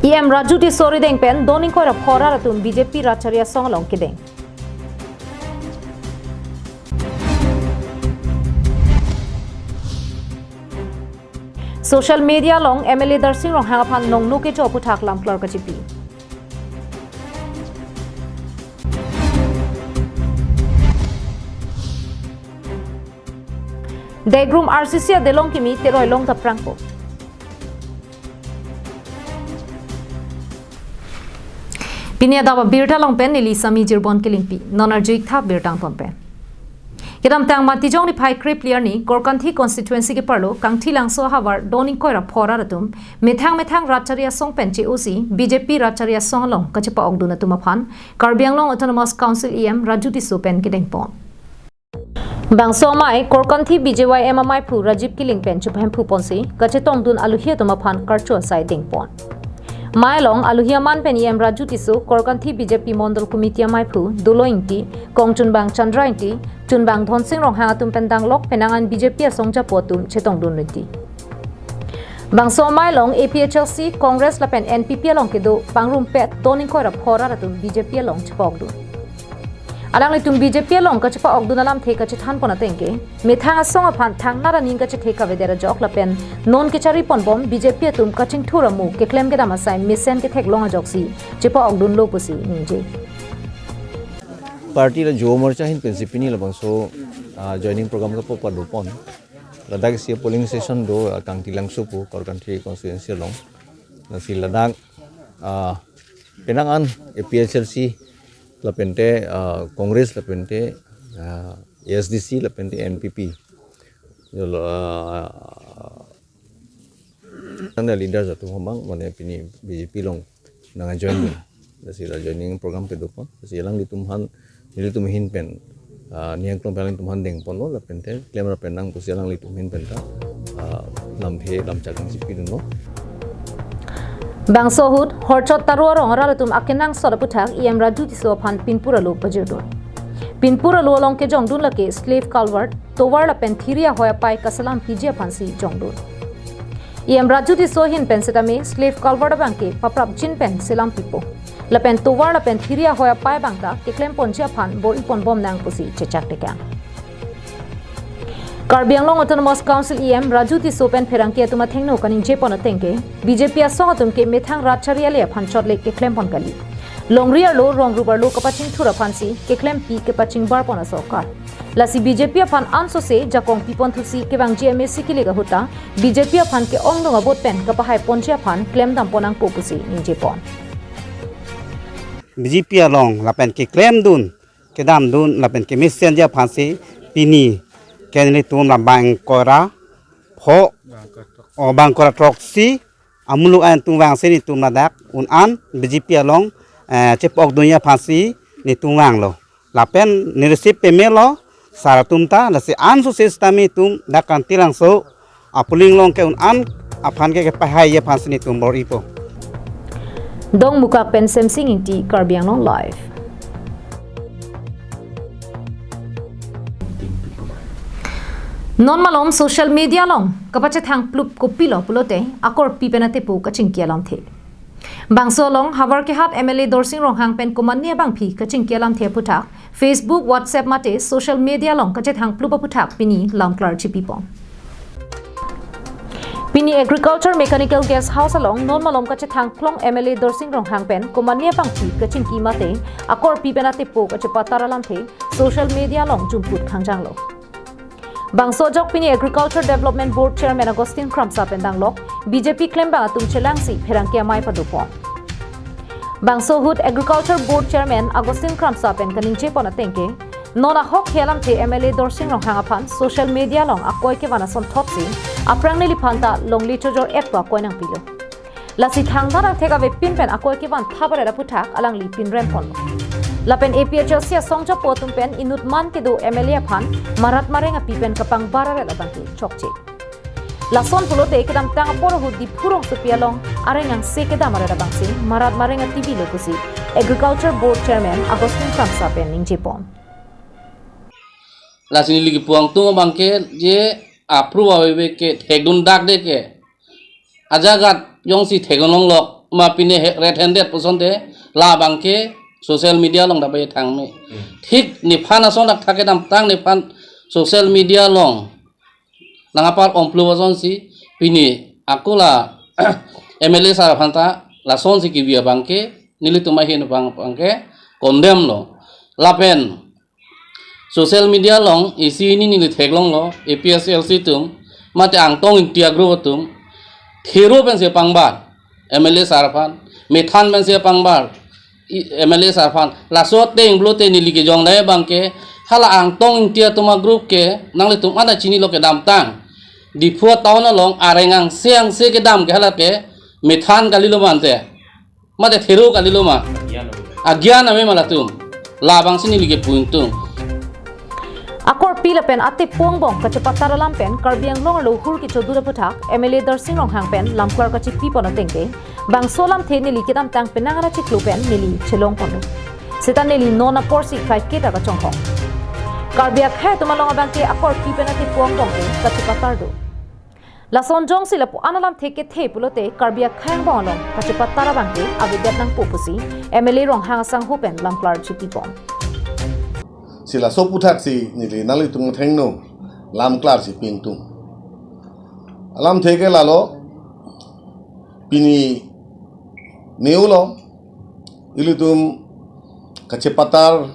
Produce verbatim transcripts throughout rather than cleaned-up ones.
E M Raju Tisso arideng pen don ingkoi ra pho rat atum B J P Rat Chari Asong along kedeng. Social media along M L A Darsing Ronghang aphan nongno kecho aputhak lamklar kachipi. Degrum R C C adelong kimi teroi long ta prangpo. Pini adap abirta along pen neli Sami Jirbon Kilingpi, non arju-ik tha birta angton pen. Kedamtang Matijong niphai krepli arni Korkanthi constituency keparlo Kangthilangso ahavar don ingkoi ra pho rat atum methang methang Rat Chari Asong pen che-osi B J P Rat Chari Asong along kachepa-okdun atum aphan Karbi Anglong Autonomous Council E M Raju Tisso pen kedengpon. Bangso amei Korkanthi B J Y M amaiphu Rajiv Killing pen chupahemphu ponsi kachetongdun aluhi atum aphan karcho asai dengpon. Mei along aluhi aman pen E M Raju Tisso, Korkanthi B J P Mondol Committee amaiphu Dolo Ingti, kongchunbang Chandra Ingti, chunbang Dhonsing Ronghang atum pen danglok penang an B J P asong japo atum chetongdun rinti. Bangso amei along A P H L C, Congress lapen N P P along kedo pangrumpet don ingkoi ra pho rat atum B J P along chepa-okdun. Alanglitum B J P along kachepa-okdun alamthe kachethanpon ateng ke, methang asong aphan thangnat aning kachethe kavedet ajok lapen non kechariponbom B J P atum kachingthur amu keklem kedam asai mesen ketheklong ajoksi chepa-okdunlo pusi ningje. Party la Yuva Morcha ahin pensi pini labangso, ah, joining program kapo padopon. Ladak isi polling station do, ah, Kangthilangso pu Korkanthi constituency along. Lasi ladak, ah, penang an A P H L C lapente, ah, Congress lapente, ah, A S D C lapente N P P. Jolo, ah, anta leaders atum abang mane pini B J P along nang join dun. Lasi la joining program padopon. Lasi alanglitum aphan, nelitum ahin pen, ah, ning arlo pen alanglitum aphan dengponlo lapente klem ra pen nang pusi alanglitum ahin pen ta, ah, lamthe lamchak nangchipidunlo. Bangso ahut Horchot Taro arong arat atum akenangsot aputhak E M Raju Tisso aphan pinpur alo pajirdun. Pinpur alo along kejongdun lake slave culvert, tovar lapen thiri ahoi apai kaselam piji aphansi jongdun. E M Raju Tisso ahin pen setame slave culvert abang ke paprapjin pen selam pipo. Lapen tovar lapen thiri ahoi apai abang ta keklem ponji aphan bor-iponbom nang pusi chechak tekang. Karbi Anglong Autonomous Council E M Raju Tisso pen pherangke atum athengno kaningjepon ateng ke, B J P asong atum ke methang Rat Chari Ale aphan chotle keklempon kali. Longri arlo, rong rup arlo kapachingthur aphansi keklempi kepachingbarpon asorkar. Lasi B J P aphan ansose jakong piponthusi kevangji M A C kilik ahut ta B J P aphan ke-ongdung abot pen kapahaiponji aphan klemdampon nangpo pusi ningjepon. B J P along lapen keklemdun, kedamdun lapen kemesenji aphansi pini ke nelitum labang ingkoi ra pho, o bang ingkoi ra throksi amuluk atum vangsi nelitum ladak un-an B J P along, eh, chepa-okdunji aphansi nelitum vanglo. Lapen neli receive pemelo sar atum ta, lasi ansose setame nelitum dak Kangthilangso a-polling along ke un-an aphan ke kepahaiji aphansi nelitum bor-ipo. Dongmukak pen Semsing Ingti, Karbi Anglong Live. Non malom social media along kapachethang plup kopilo pulote akorpi pen atepo kachingki alamthe. Bangso along Howraghat M L A Dorsing Ronghang pen komatne abangpi kachingki alamthe aputhak Facebook, WhatsApp mate social media along kachethang plup aputhak pini lamklar chipipon. Pini Agriculture Mechanical Guest House along non malom kachethang klong M L A Dorsing Ronghang pen komatne abangpi kachingki mate akorpi pen atepo kachepatar alamthe social media along jumput khangjanglo. Bangso ajok pini Agriculture Development Board Chairman Augustine Kramsa pen danglok B J P klembang atum chelangsi pherangke amei padopon. Bangso ahut Agriculture Board Chairman Augustine Kramsa pen kaningjepon ateng ke, non ahok alamthe M L A Dorsing Ronghang aphan social media along akoi kevan asonthotsi aphrang neliphan ta longle chojor-et pu akoi nangpilo. Lasi thangnat angthek avepin pen akoi kevan thabaret aputhak alangli pinrempon. Lapen A P H L C asong japo atum pen inut man kedo M L A aphan marat mareng api pen kapangbar aret abangke chokche. Lason pulote kedamtang apor ahut Diphu rongsopi along areng angse kedam aret abangsi marat mareng atibilo pusi Agriculture Board Chairman Augustine Kramsa pen ningjepon. Lasi neli kipu angtung abangke je apru awe ke thekdun dak de ke. Ajagat jongsi thekdun longlok. ma pine he-, red handed puson te, labang ke social media along dabai thang me. Thik nephan ason dak thak kedamtang nephan social media along nang apar omplo asonsi pine ako la M L A sir aphan ta lasonsi kebi abang ke nelitum ahin abang, abang ke condemn lo. Lapen social media along isi hini neli theklonglo, A P H L C atum mate Angtong Ingti a-group atum thero pensi pangbar M L A sir aphan, methan pensi pangbar i-, M L A sir aphan. Laso ateng pulote neli kejong dai abang ke hala Angtong Ingti atum a-group ke nanglitum ana chinilo kedamtang Diphu town along areng angse angse kedam ke hala ke methan kalilo ma ante, mate thero kalilo ma, agian ave ma latum. Labangsi neli kepu ingtung. Akorpi lapen atepo angbong kachepatar alam pen Karbi Anglong arlo hur kechodur aphuthak M L A Darsing Ronghang pen lamklar kachepi pon ateng ke bangso alamthe neli kedamtang penang ra chiklo pen neli chelong ponlo. Seta neli non aporsi kaike ta kachongkong. Karbi akhei atum along abang ke akorpi pen atepo angbong ke kachepatar do. Lason jongsi lapu-an alamthe kethe pulote Karbi akhei angbong along kachepatar abang ke avedet nangpo pusi M L A Ronghang asangho pen lamklar chepi pon. Si laso aphuthaksi neli nanglitum athengno lamklar chepi ingtung. Alamthe ke lalo, pini ne-olo, ilitum kachepatar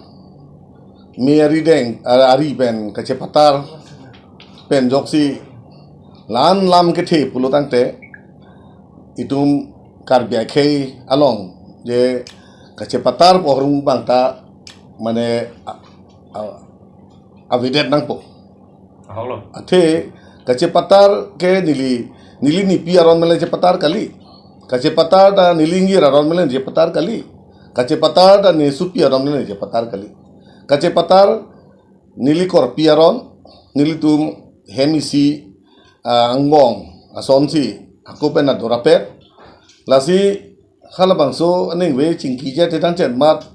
me ari deng, a-, ari pen kachepatar pen ajoksi la-an alam kethe pulo tangte itum Karbi akhei along je kachepatar pohormu abang ta mane a-, a-, avedet nangpo. Ahoklo. Athe kachepatar ke neli, neli nepi aron mele chepatar kali. Kachepatar ta neli ingjir aron mele chepatar kali. Kachepatar ta nesopi aron mele chepatar kali. Kachepatar neli korpi aron, nelitum hem isi, ah, angbong asonsi ako pen adorapet. Lasi halabangso aningve chingki je tetan chet mat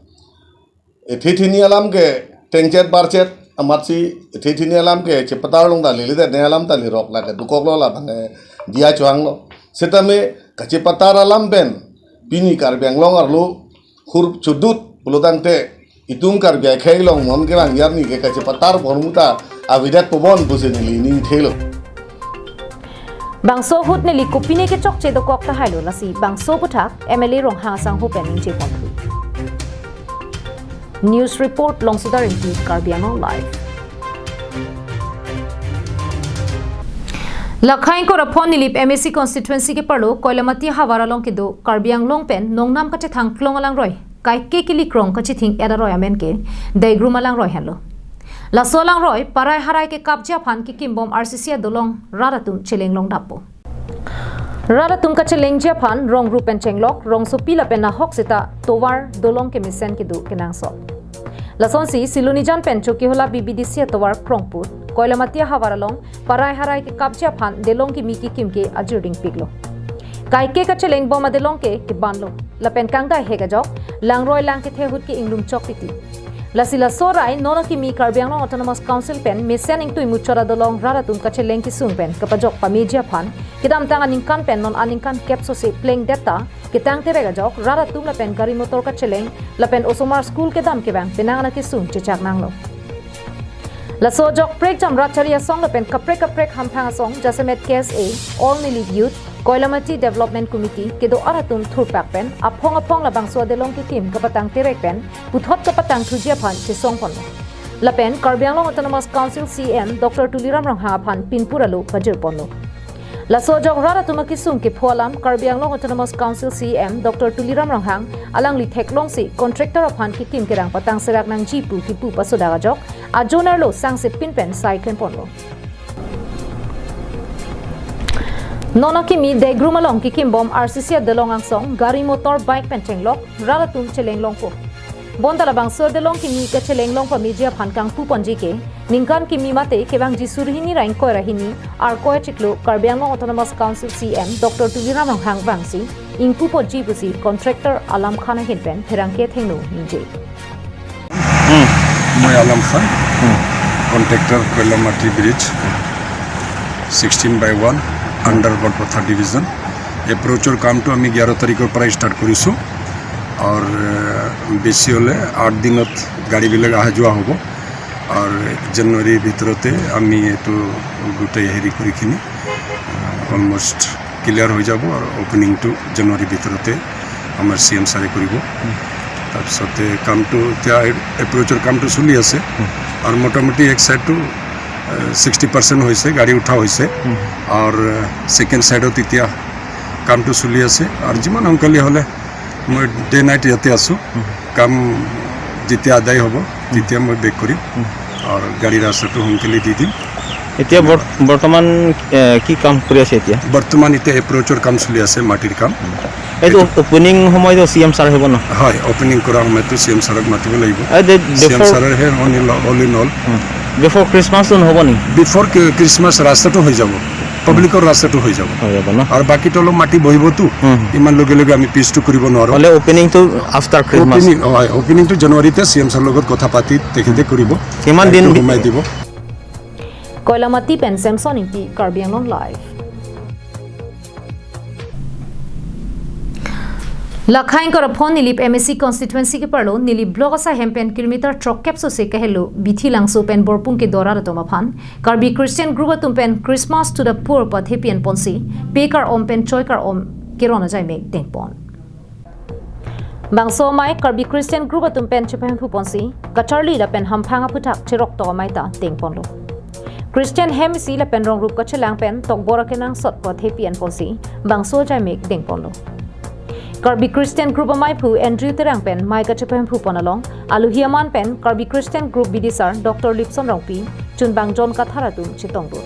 ethe thini alam ke tengchet barchet amatsi ethe thini alam ke chepatar long ta lele ta ne alam ta lerok la ke dokoklo labang, eh, diya chohanglo. Setame kachepatar alam pen pini Karbi Anglong arlo hur chodut pulo tangte itum Karbi akhei along non kelang arni ke kachepatar ponmu ta avedet pobon pusi neli ning thelo. Bangso ahut neli kopine kechokche dokok tahailo lasi bangso aputhak M L A Ronghang asangho pen ningje ponthu. News report, Longsodar Ingti, Karbi Anglong Live. Lakhai ingkoi ra phongo Nilip M A C constituency keparlo Koilamati havar along kedo Karbi Anglong pen nongnam kachethang klong alangroi kaike kilikrong kachething-et aroi amen ke Daigrum alangroi henlo. Laso alangroi parai harai kekapji aphan kekimbom R C C adolong rat atum cheleng longdappo. Rat atum kachelengji aphan rong rup pen chenglok, rongsopi lapen nahok seta tovar dolong kemesen kedo kenangsot. Lasonsi Silonijan pen Chokihola B B D C atovar Krongput, Koilamati ahavar along parai harai kekapji aphan delong kimi kekim ke ajirding piklo. Kaike kachelengbom adelong ke kebanlo. Lapen kangdai hek ajok, langroi lang kethe ahut ke inglum chok titi. Lasi laso arai non akimi Karbi Anglong Autonomous Council pen mesen ingtui muchot adolong rat atum kacheleng kesung pen kapajok pameji aphan kedamtang aningkan pen non aningkan kep sose plengdet ta ketang terek ajok rat atum lapen gari motor kacheleng lapen osomar school kedam kevang penang ana kesung chechak nanglo. Laso ajok prekjam rat chari asong lapen kaprek kaprek hamphang asong jasemet K S A, All Nilip Youth, Koilamati Development Committee kedo-an atum thurpak pen aphong aphong labangso adelong kekim kapatang terek pen puthot kapatang thuji aphan chesong ponlo. Lapen Karbi Anglong Autonomous Council C E M Doctor Tuliram Ronghang aphan pinpur alo pajir ponlo. Laso ajok rat atum akesung kepho alam Karbi Anglong Autonomous Council C E M Doctor Tuliram Ronghang alangli theklongsi contractor aphan kekim kerang patang serak nangji pu kipu pasodak ajok ajonerlo sangse pin pen sai klem ponlo. Non akimi Daigrum along kekimbom R C C adelong angsong gari motor bike pen chenglok rat atum cheleng longpo. Bonta labangso adelong kimi kacheleng long pameji aphan kangpu ponji ke ningkan kimi mate kevangji suri hini ra ingkoi ra hini Arkoi achiklo Karbi Anglong Autonomous Council C E M Doctor Tuliram Ronghang vangsi ingpu ponji pusi contractor Alam Khan ahin pen pherangke athengno ningje. Hmm. Moi Alam Khan, Hmm. contractor Koilamati Bridge, sixteen by one, under Borpatha Division, এপ্ৰ'চৰ কামটো আমি এঘাৰ তাৰিখৰ পৰাই ষ্টাৰ্ট কৰিছোঁ। আৰু বেছি হ'লে আঠ দিনত গাড়ীবিলাক অহা যোৱা হ'ব। আৰু জানুৱাৰীৰ ভিতৰতে আমি এইটো গোটেই হেৰি কৰিখিনি অলমষ্ট ক্লিয়াৰ হৈ যাব। আৰু অপেনিংটো জানুৱাৰীৰ ভিতৰতে আমাৰ চি এম ছাৰে কৰিব। তাৰপিছতে কামটো এতিয়া এপ্ৰ'চৰ কামটো চলি আছে। আৰু মোটামুটি এক চাইডটো ছিক্সটি পাৰ্চেণ্ট হৈছে, গাড়ী উঠা হৈছে। আৰু ছেকেণ্ড চাইডত এতিয়া কামটো চলি আছে। আৰু যিমান সোনকালে হ'লে মই ডে নাইট ইয়াতে আছোঁ। কাম যেতিয়া আদায় হ'ব, তেতিয়া মই বেক কৰিম। আৰু গাড়ী ৰাস্তাটো সোনকালে দি দিম। এতিয়া বৰ্ত- বৰ্তমান, এ, কি কাম কৰি আছে এতিয়া? বৰ্তমান এতিয়া এপ্ৰ'চৰ কাম চলি আছে, মাটিৰ কাম। এইটো অপেনিং সময়তো চি এম ছাৰ হ'ব ন? হয়, অপেনিং কৰা সময়তো চি এম ছাৰক মাতিব লাগিব। এই দে- চি এম before- ছাৰৰহে অল ইন অল। বিফৰ খ্ৰীষ্টমাছটো নহ'ব নেকি? বিফৰ খ্ৰি- খ্ৰীষ্টমাছ ৰাস্তাটো হৈ যাব, পাব্লিকৰ ৰাস্তাটো হৈ যাব। হৈ যাব ন? আৰু বাকীটো অলপ মাটি বহিবতো, হুম। ইমান লগে লগে আমি পিচটো কৰিব নোৱাৰোঁ। হ'লে অপেনিংটো আফটাৰ খ্ৰীষ্টমাছ? অপেনিং, হয়, অপেনিংটো জানুৱাৰীতে চি এম ছাৰৰ লগত কথা পাতি তেখেতে কৰিব। কিমান দিন দায়িত্ব সোমাই দিব। Koilamati pen Samson Ingti, Karbi Anglong Live. Lakhain karaphon Nilip M A C constituency keparlo Nilip block asahem pen kilometer throkkep sose kahelo Bithi Langso pen Borpung kedo arat atum aphan Karbi Christian group atum pen Christmas to the Poor pathepi an ponsi pe kar-om pen choi kar-om keron ajai mek dengpon. Bangso amei Karbi Christian group atum pen chepahemphu ponsi kacharli lapen hamphang aphuthak cherok tok amei ta dengponlo. Christian hem isi lapen rong rup kachelang pen tokbor akenangsot pathepi an ponsi bangso ajai mek dengponlo. Karbi Christian group ameiphu Andrew Terang pen mei kachepahemphu pon along aluhi aman pen Karbi Christian group bidisar Doctor Lipson Rongpi, chunbang John Kathar atum chetongdun.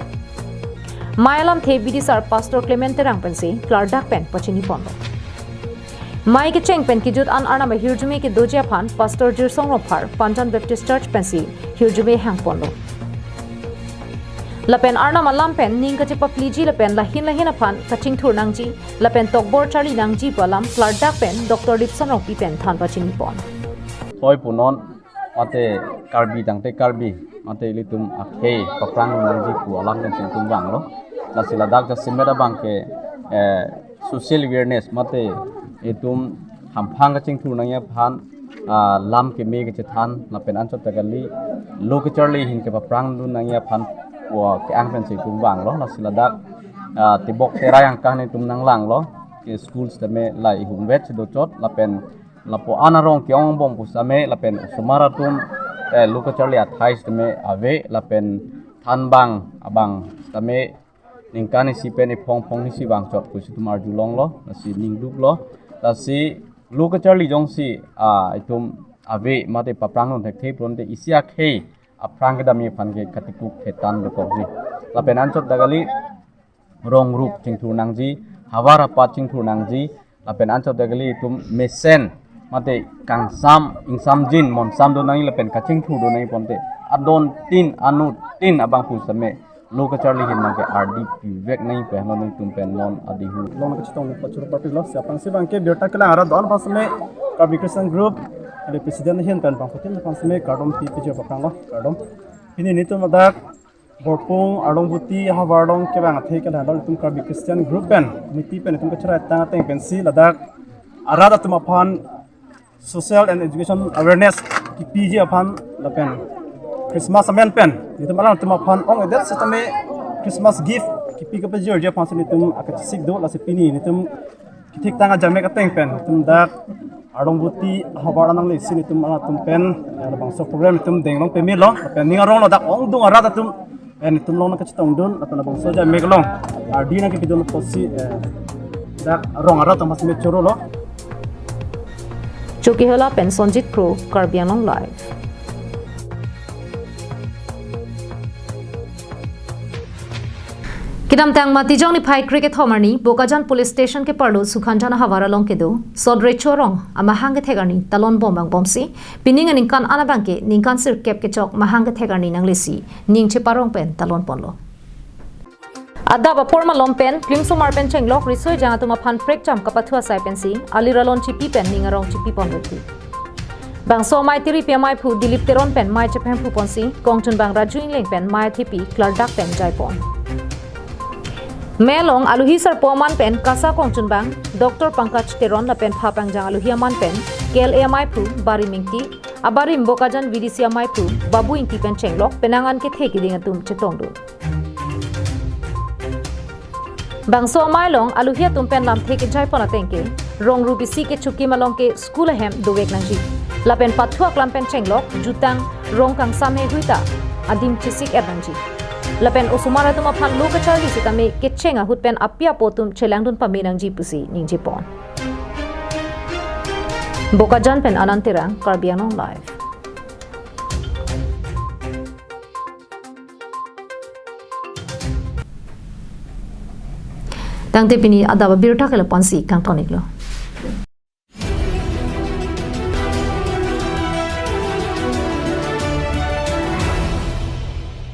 Mei alamthe bidisar Pastor Clement Terang pensi klardak pen pachini ponlo. Mei kecheng pen kejut an Arnam ahirjume kedoji aphan Pastor Jirsong Rongphar, Panjan Baptist Church pensi hirjume hangponlo. Lapen Arnam alam pen ning kachepapliji lapen lahin lahin aphan kachingthur nangji lapen tokbor charli nangji pu alam klardak pen Doctor Lipson Rongpi pen than pachini pon. Hoi punon, mate Karbi tangte Karbi, mate ilitum akhei paphrang nangji pu alam kan ilitum vanglo. Lasi ladak jasemet abang ke, eh, social awareness, mate itum hamphang kachingthur nangji aphan, ah, lam keme kachethan, lapen anchot ta kali lo kacharli ahin kepaphrang dun nangji aphan pu ke-ang pensi itum vanglo. Lasi ladak, ah, Tibok Terai angkang itum nanglanglo, ke school sitame la ihumvet si dochot, lapen lapu-an arong ke-ong bom pusitame lapen osomar atum, eh, lo kacharli athai sitame ave, lapen thanbang abang sitame ningkan isi pen iphong phongnisi vangchot pusi itum arjulonglo, lasi ningduklo, lasi lo kacharli jongsi, ah, itum ave mate paphrang dun thekthe pulote isi akhei aphrang kedamji aphan ke katikuk thetan dokokji. Lapen anchot ta kali rong rup chingthur nangji, havar apat chingthur nangji, lapen anchot ta kali itum mesen mate kangsam ingsamjin monsam do nangji lapen kachingthur do nangji ponte adon tin anu tin abang pusitame lo kacharli ahin nang ke ardi pivek nangji pu henlo nangtum pen non adihu. Long kachetong pachur parpilo, si apangsi abang ke birta kelang arat do-an aphan seme Karbi Christian Group, ada president ahin pen bangphutin aphan seme kardom pi pijir papranglo, kardom. Pini nelitum ladak Borpung Arlongbuti havar along kevang athe ke ladak itum Karbi Christian Group pen, committee pen itum kacherai tang ateng pensi ladak arat atum aphan social and education awareness kipiji aphan lapen Christmas amen pen itum alang atum aphan ong-edet sitame Christmas gift kipi kapajirji aphansi itum akachesik do, lasi pini itum kethik tang ajai mek ateng pen itum dak Arlongbuti havar anang lesi itum alang atum pen, eh, labangso program itum denglong pemelo, pen ning aronglo dak ongdung arat atum, eh, itum long nangkachetongdun, lapen labangso ajai mek along ardi nangkepidun apotsi, eh, dak rong arat atum aphansi mek chorolo. Chokihola pen Sonjit Kro, Karbi Anglong Live. Kedamtang Matijong niphai kre-kethom arni Bokajan Police Station keparlo Sukhanjan ahavar along kedo sot recho arong amahang kethek arni talon bom bang bomsi pining aningkan an abang ke ningkan sirkep kechok mahang kethek arni nanglesi ning cheparong pen talon ponlo. Adap apor malom pen klimsomar pen chenglok riso ejang atum aphan prekjam kapathu asai pensi alir alon chipi pen ning arong chipi pon reti. Bangso amei tiripi ameiphu Dilip Teron pen mei chepahemphu ponsi kongchunbang Raju Ingleng pen mei athepi klardak pen jaipon. Mei along aluhi sarpo aman pen KASA kongchunbang Doctor Pankaj Teron lapen pha pangjang aluhi aman pen K L A amaiphu Barim Ingti, abarim Bokajan V D C amaiphu Babu Ingti pen chenglok penang an kethe keding atum chetongdun. Bangso amei along aluhi atum pen lamthe kejai pon ateng ke, rong rup isi kechokim along ke school ahem dovek nangji. Lapen pathu aklam pen chenglok, jutang, rong kangsam heihui ta adim chesik-et nangji. Lapen osomar atum aphan lo kacharli sitame kecheng ahut pen api apo atum chelangdun pame nangji pusi ningje pon. Bokajan pen Anand Terang, Karbi Anglong Live. Tangte pini adap abirta ke lapu-ansi kangton-iklo.